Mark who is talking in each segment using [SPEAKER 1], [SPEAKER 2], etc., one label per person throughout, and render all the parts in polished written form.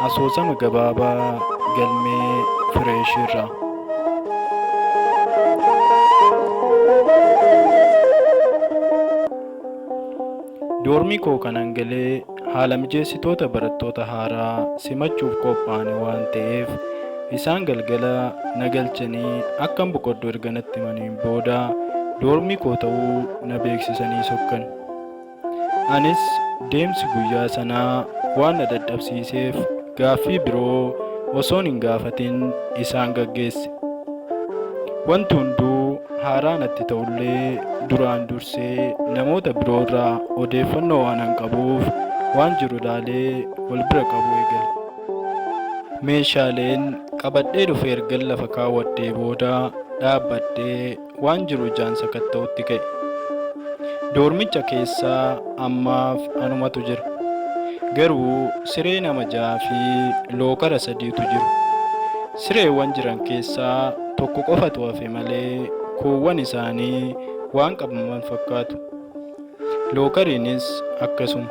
[SPEAKER 1] Asoosama gabaabaa galmee Fireeshirraa. Doormii koo kanan galee haala mijeessitoota barattoota haaraa simachuuf qophaa'ani waan ta'eef isaan galgala na galchanii akkan boqodhu erga natti himaniin booda doormii koo ta'uu na beeksisanii sokkan. Anis deemsi guyyaa sanaa waan na dadhabsiiseef gaaffii biroo osoon hin gaafatin isaan gaggeesse. Wanti hunduu haaraa natti ta'ullee duraan dursee namoota biroorraa odeeffannoo waanan qabuuf waan jiru ilaalee wal bira qabuu eegale. Meeshaaleen qabadhee dhufe ergan lafa kaawwadhee booda dhaabbadhee waan jiru ijaan sakatta'utti ka'e. Doormicha keessa ammaaf anumatu jira. Garuu siree nama ja'aa fi lookara sadiitu jiru. Sireewwan jiran keessaa tokko qofatu hafe malee kuuwwan isaanii waan qabaman fakkaatu. Lookariinis akkasuma.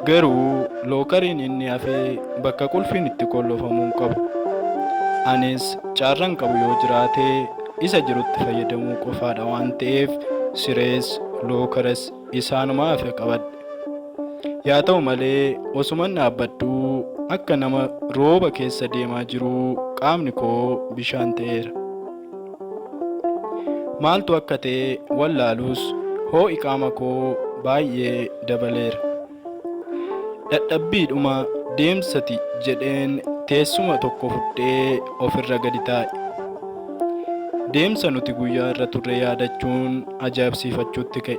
[SPEAKER 1] Garuu lookariin inni hafe bakka qulfiin itti qollofamu hin qabu. Anis carran qabu yoo jiraate isa jirutti fayyadamuu qofaadha waan ta'eef sirees lookaras isaanuma hafe qabadhe. Yaa ta'u malee osuman dhaabbadhuu akka nama rooba keessa deemaa jiruu qaamni koo bishaan ta'eera. Maaltu akka ta'e wallaalus hoo'i qaama koo baay'ee dabaleera. Dadhabbiidhuma deemsati jedheen teessuma tokko fudhee ofirra gadi taa'e. Deemsa nuti guyyaa irra turre yaadachuun ajaa'ibsiifachuutti ka'e.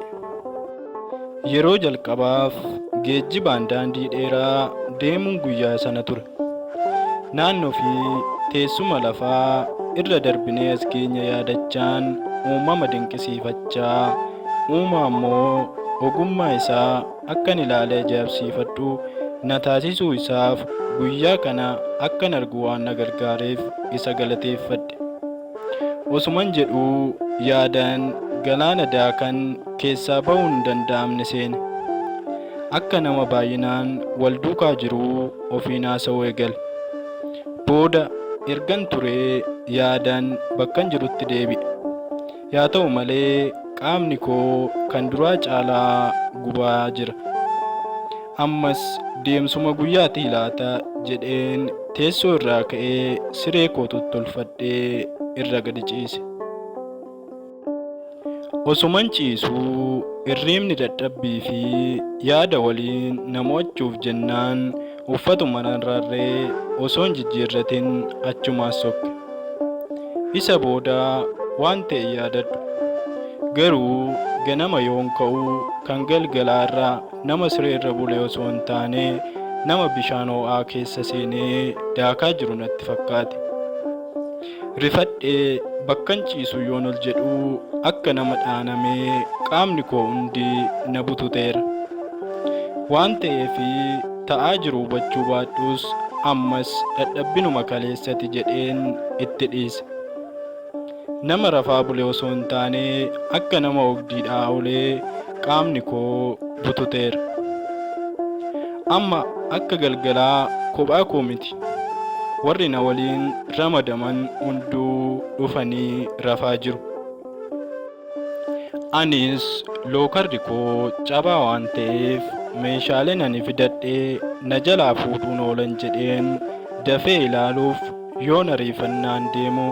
[SPEAKER 1] Yeroo jalqabaaf geejjibaan daandii dheeraa deemuun guyyaa sana ture. Naannoo fi teessuma lafaa irra darbinee as geenya yaadachaan uumama dinqisiifachaa, uumaa immoo ogummaa isaa akkan ilaalee ajaa'ibsiifadhu na taasisuu isaaf guyyaa kana akkan argu waan na gargaareef isa galateeffadhe. Osuman jedhuu yaadaan galaana daakan keessaa bahuun hin danda'amne seene. Akka nama baay'inaan wal duukaa jiruu ofiin haasa'uu eegale. Booda ergan turee yaadaan bakkan jirutti deebi'e. Yaa ta'u malee qaamni koo kan duraa caalaa gubaa jira. Ammas deemsuma guyyaatii laata jedheen teessoo irraa ka'ee siree koo tottolfadhee irra gadi ciise. Osuman ciisuu irriibni dadhabbii fi yaada waliin na mo'achuuf jennaan uffatuma narraarree osoo hin jijjiirratin achumaan sokke. Isa booda waan ta'e hin yaadadhu. Garuu ganama yoon ka'u kan galgalaarra nama sireerra bule osoo hin taane nama bishaan ho'aa keessa seenee daakaa jiru natti fakkaate. Rifadhee bakkan ciisu yoon ol jedhu akka nama dhaanamee qaamni koo hundi na bututeera. Waan ta'ee fi ta'aa jiru hubachuu baadhus ammas dadhabbinuma kaleessati jedheen itti dhiise. Nama rafaa bule osoo hin taane akka nama oogdiidhaa olee qaamni koo bututeera. Amma akka galgalaa kophaa koo miti. Warri na waliin ramadaman hunduu dhufanii rafaa jiru. Anis lookarri koo cabaa waan ta'eef meeshaaleen ani fidadhe na jalaa fuudhuun oolan jedheen dafee ilaaluuf yoon ariifannaan deemu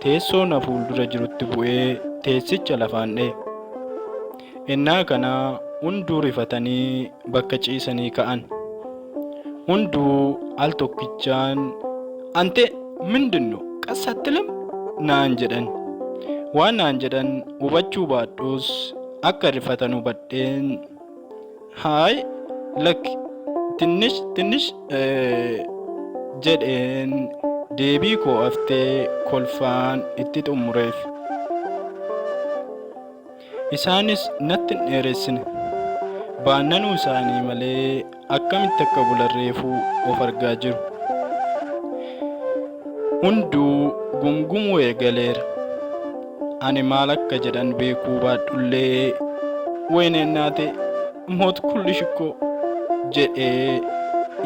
[SPEAKER 1] teessoo na fuuldura jirutti bu'ee teessicha lafaan dha'e. Ennaa kana hunduu rifatanii bakka ciisanii ka'an. Hunduu al tokkichaan Ante mindinno qas attilim naan jedhan. Waan naan jedhan hubachuu baadhus akka rifatan hubadheen haay lakki tinnish tinnish jedheen Deebii koo haftee kolfaan itti xumureef. Isaanis natti hin dheeressine. Baannanuu isaanii malee akkamitti akka bulan reefuu of argaa jiru. Hunduu gumgumuu eegaleera. Ani maal akka jedhan beekuu baadhullee wayne innaate moot kullish ikkoo jedhee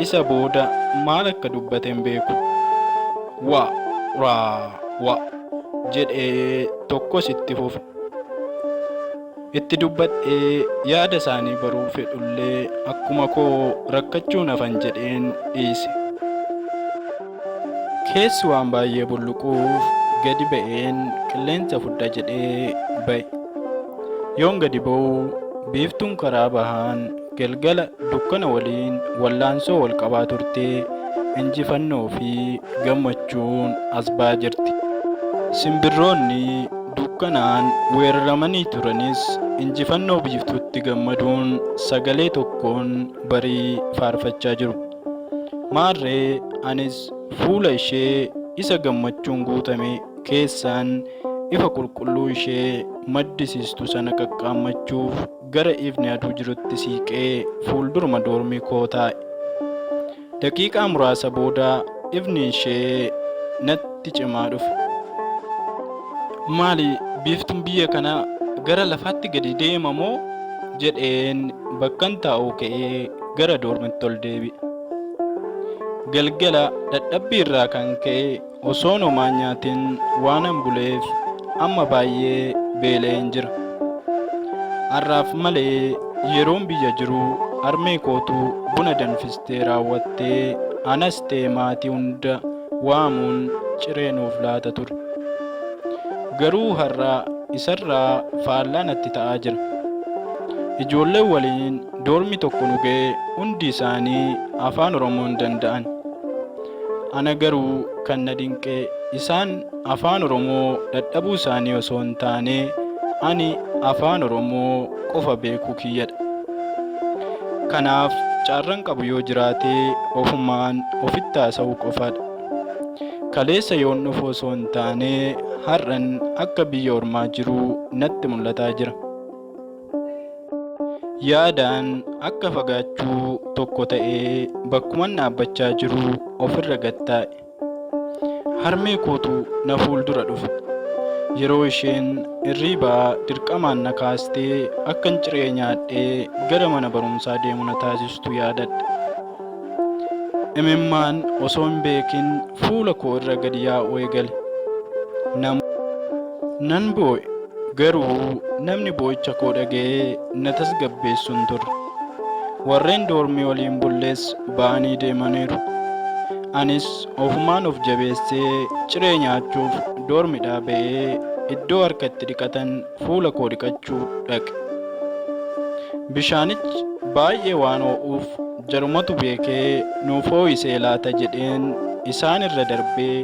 [SPEAKER 1] isa booda maal akka dubbate hin beeku. Wa raa wa jedhee tokkos itti fufe. Itti dubbadhee yaada isaanii baruu fedhullee akkuma koo rakkachuun hafan jedheen dhiise. Keessi waan baay'ee bulluquuf gadi ba'een qilleensa fudha jedhee ba'e. Yoon gadi ba'u biiftuun karaa bahaan galgala dukkana waliin wallaansoo wal qabaa turte injifannoo fi gammachuun as ba'aa jirti. Simbirroonni dukkanaan weeraramanii turanis injifannoo biiftuutti gammaduun sagalee tokkoon barii faarfachaa jiru. Maarree anis fuula ishee isa gammachuun guutame keessaan ifa qulqulluu ishee maddisiistu sana qaqqaammachuuf gara ifni aduu jirutti siiqee fuulduruma doormii koo taa'e. Daqiiqaa muraasa booda ifni ishee natti cimaa dhufe. Maali biiftuun biyya kanaa gara lafaatti gadi deema moo jedheen bakkan taa'uu ka'ee gara doormitti ol deebi'e. Galgala dadhabbii irraa kan ka'e osoon homaa hin nyaatin waanan buleef amma baay'ee beela'een jira. Har'aaf malee yeroon biyya jiru harmee kootu buna danfistee raawwattee anas ta'e maatii hunda waamuun ciree nuuf laata ture. Garuu har'a isarraa faallaa natti ta'aa jira. Ijoolleen waliin doormi tokko nu ga'e hundi isaanii Afaan Oromoo hin danda'an. Ana garuu kan na dinqe isaan Afaan Oromoo dadhabuu isaanii osoo hin taane ani Afaan Oromoo qofa beekuu kiyyadha. Kanaaf carran qabu yoo jiraate ofumaan ofitti haasa'uu qofaadha. Kaleessa yoon dhufu osoo hin taane har'an akka biyya ormaa jiru natti mul'ataa jira. Yaadaan akka fagaachuu tokko ta'ee bakkuman dhaabbachaa jiru ofirra gad taa'e. Harmee kootu na fuuldura dhufe. Yeroo isheen hirriibaa dirqamaan na kaastee akkan ciree nyaadhee gara mana barumsaa deemu na taasistu yaadadhe. Imimmaan osoo hin beekin fuula koo irra gadi yaa'uu eegale. Nan boo'e, garuu namni boo'icha koo dhaga'ee na tasgabbeessu hin turre. Warreen doormii waliin bulles ba'anii deemaniiru. Anis ofumaan of jabeessee ciree nyaachuuf doormidhaa ba'ee iddoo harka itti dhiqatan fuula koo dhiqachuu dhaqe. Bishaanichi baay'ee waan hoo'uuf jarumatu beekee nuuf hoo'isee laata jedheen isaan irra darbee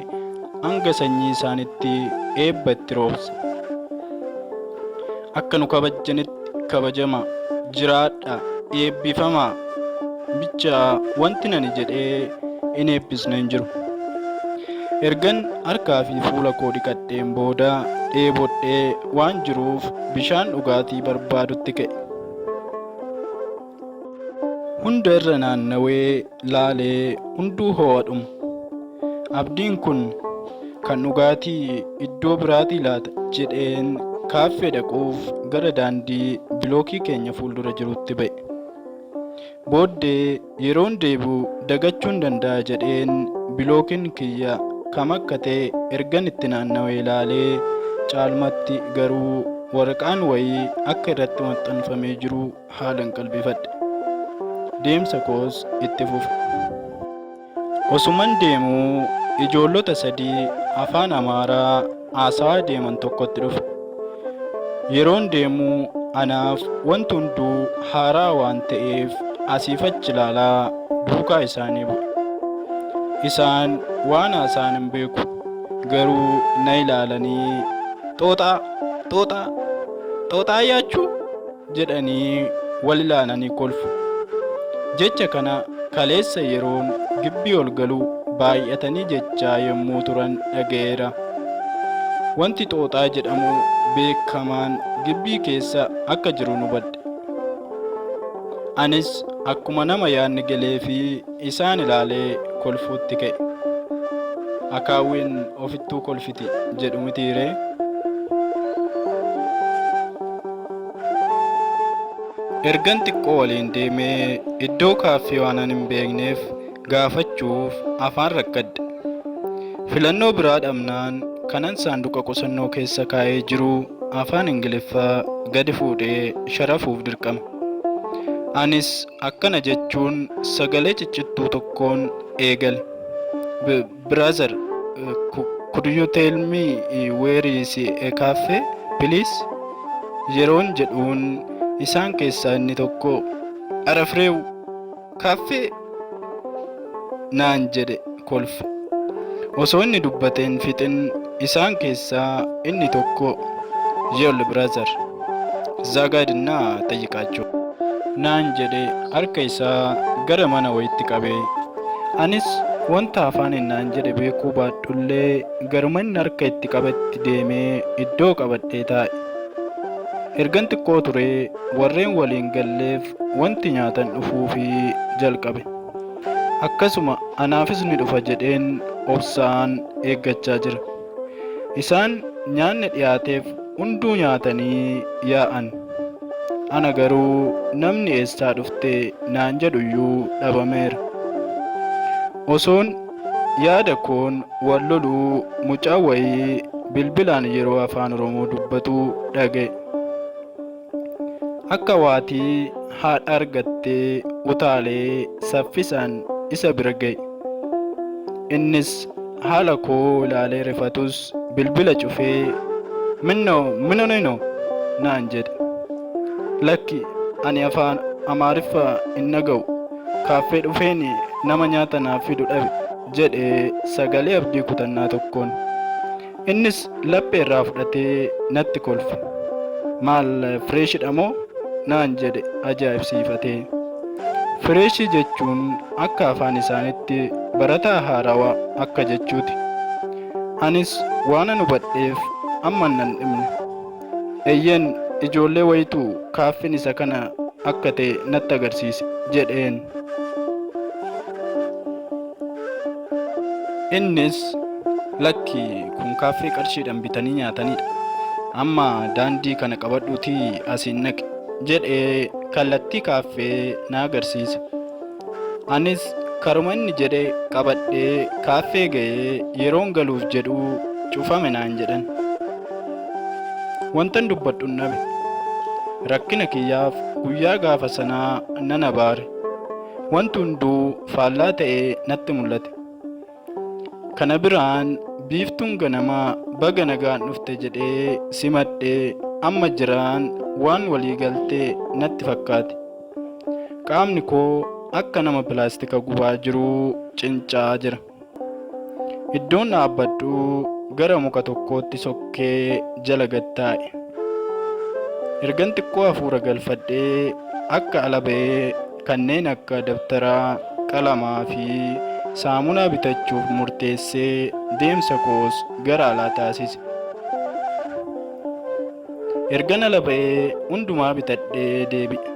[SPEAKER 1] hanga sanyii isaanitti eebba itti roobse. Akka nu kabajjanitti kabajamaa, jiraadhaa, eebbifamaa bichaa wantin ani jedhee hin eebbisne hin jiru. Ergan harkaa fi fuula koo dhiqadheen booda dheebodhee waan jiruuf bishaan dhugaatii barbaadutti ka'e. Hunda irra naannawee laalee hunduu hoo'adhuma. Abdiin kun kan dhugaatii iddoo biraatii laata jedheen kaaffee dhaquuf gara daandii bilookii keenya fuuldura jirutti ba'e. Booddee yeroon deebi'u dagachuun danda'a jedheen bilookiin kiyya kam akka ta'e ergan itti naannawee ilaalee caalmatti garuu waraqaan wayii akka irratti maxxanfamee jiru haalan qalbifadhe. Deemsa koos itti fufe. Osuman deemuu ijoollota sadii afaan Amaaraa haasawaa deeman tokkotti dhufe. Yeroon deemu anaaf wanti hunduu haaraa waan ta'eef asiif achi ilaalaa duukaa isaanii bu'e. Isaan waan haasa'an hin beeku garuu na ilaalanii xooxaa xooxaa xooxaa yaachuu jedhanii wal ilaalanii kolfu. Jecha kana kaleessa yeroon gibbii ol galu baay'atanii jechaa yommuu turan dhaga'eera. Wanti xooxaa jedhamu beekamaan gibbii keessa akka jirun hubadhe. Anis akkuma nama yaadni galeefii isaan ilaalee kolfuutti ka'e. Akaawwiin ofittuu kolfiti jedhu mitiiree? Ergan xiqqoo waliin deemee iddoo kaaffee waanan hin beekneef gaafachuuf afaan rakkadhe. Filannoo biraa dhabnaan kanan saanduqa qusannoo keessa kaa'ee jiru afaan Ingiliffaa gadi fuudhee sharafuuf dirqame. Anis akkana jechuun sagalee ciccittuu tokkoon eegale. Brother, could you tell me where is a cafe, please? Yeroon jedhuun isaan keessaa inni tokko, "Ara fireew, kaaffee?" naan jedhe kolfe. Osoo inni dubbatee hin fixin isaan keessaa inni tokko, "Yoll brother, እዛ ጋ ሂድና ጠይቃቸው" naan jedhe harka isaa gara mana wayitti qabee. Anis wanta afaaniin naan jedhe beekuu baadhullee garuma inni harka itti qabetti deemee iddoo qabadhee taa'e. Ergan xiqqoo turee warreen waliin galleef wanti nyaatan dhufuufii jalqabe. Akkasuma anaafis ni dhufa jedheen obsaan eeggachaa jira. Isaan nyaanni dhiyaateef hunduu nyaatanii yaa'an. Ana garuu namni eessaa dhufte naan jedhu iyyuu dhabameera. Osoon yaada koon wal loluu mucaan wayii bilbilaan yeroo afaan Oromoo dubbatu dhaga'e. Akka waatii haadha argattee utaalee saffisaan isa bira ga'e. Innis haala koo ilaalee rifatus bilbila cufee, "ምነው ምን ሆነህ ነው?" naan jedhe. "Lakki, ani afaan Amaariffaa hin dhaga'u. Kaaffee dhufeen nama nyaata naaf fidu dhabe," jedhee sagalee abdii kutannaa tokkoon. Innis laphee irraa fudhatee natti kolfe. "Maal, freshidha moo?" naan jedhe ajaa'ibsiifatee. Freshii jechuun akka afaan isaaniitti barataa haarawaa akka jechuuti. Anis waanan hubadheef amma nan dhimne. "Eeyyeen, ijoollee wayitu kaaffeen isa kana akka ta'e natti agarsiise," jedheen. Innis, "Lakki, kun kaaffee qarshiidhaan bitanii nyaatanidha. Amma daandii kana qabadhuutii asiin dhaqi," jedhee kallattii kaaffee na agarsiise. Anis karuma inni jedhe qabadhee kaaffee ga'ee yeroon galuuf jedhu cufame naan jedhan. Wantan dubbadhun dhabe. Rakkina kiyyaaf guyyaa gaafa sanaa nan abaare. Wanti hunduu faallaa ta'ee natti mul'ate. Kana biraan biiftuun ganamaa baga nagaan dhufte jedhee simadhee amma jiraan waan walii galtee natti fakkaate. Qaamni koo akka nama pilaastika gubaa jiruu cincaa jira. Iddoon dhaabbadhu gara muka tokkootti sokkee jala gad taa'e. Ergan xiqqoo hafuura galfadhee akka ala ba'ee kanneen akka dabtaraa, qalamaa fi saamunaa bitachuuf murteessee deemsa koos gara alaa taasise. Ergan ala ba'ee hundumaa bitadhee deebi'e.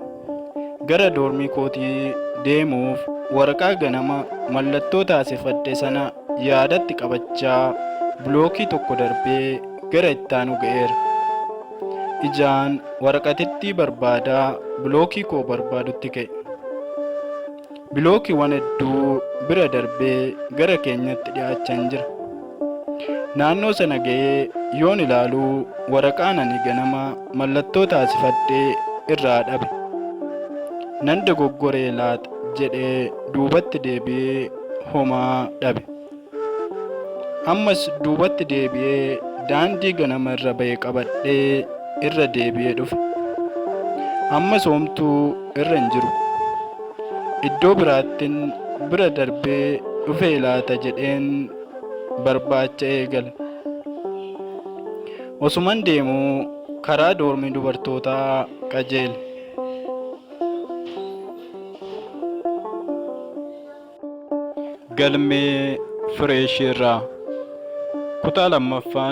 [SPEAKER 1] Gara doormii kootii deemuuf waraqaa ganama mallattoo taasifadhe sana yaadatti qabachaa bilookii tokko darbee gara ittaanu ga'eera. Ijaan waraqatittii barbaadaa bilookii koo barbaadutti ka'e. Bilookiiwwan hedduu bira darbee gara keenyatti dhi'aachaan jira. Naannoo sana ga'ee yoon ilaalu waraqaan ani ganama mallattoo taasifadhe irraa dhabe. Nan dogoggoree laata jedhee duubatti deebi'ee homaa dhabe. Ammas duubatti deebi'ee daandii ganama irra ba'e qabadhee irra deebi'ee dhufe. Ammas homtuu irra hin jiru. Iddoo biraattin bira darbee dhufee laata jedheen barbaacha eegale. Osuman deemuu karaa doormii dubartootaa qajeele. Galmee Fireesh irraa. Kutaa lammaffaan.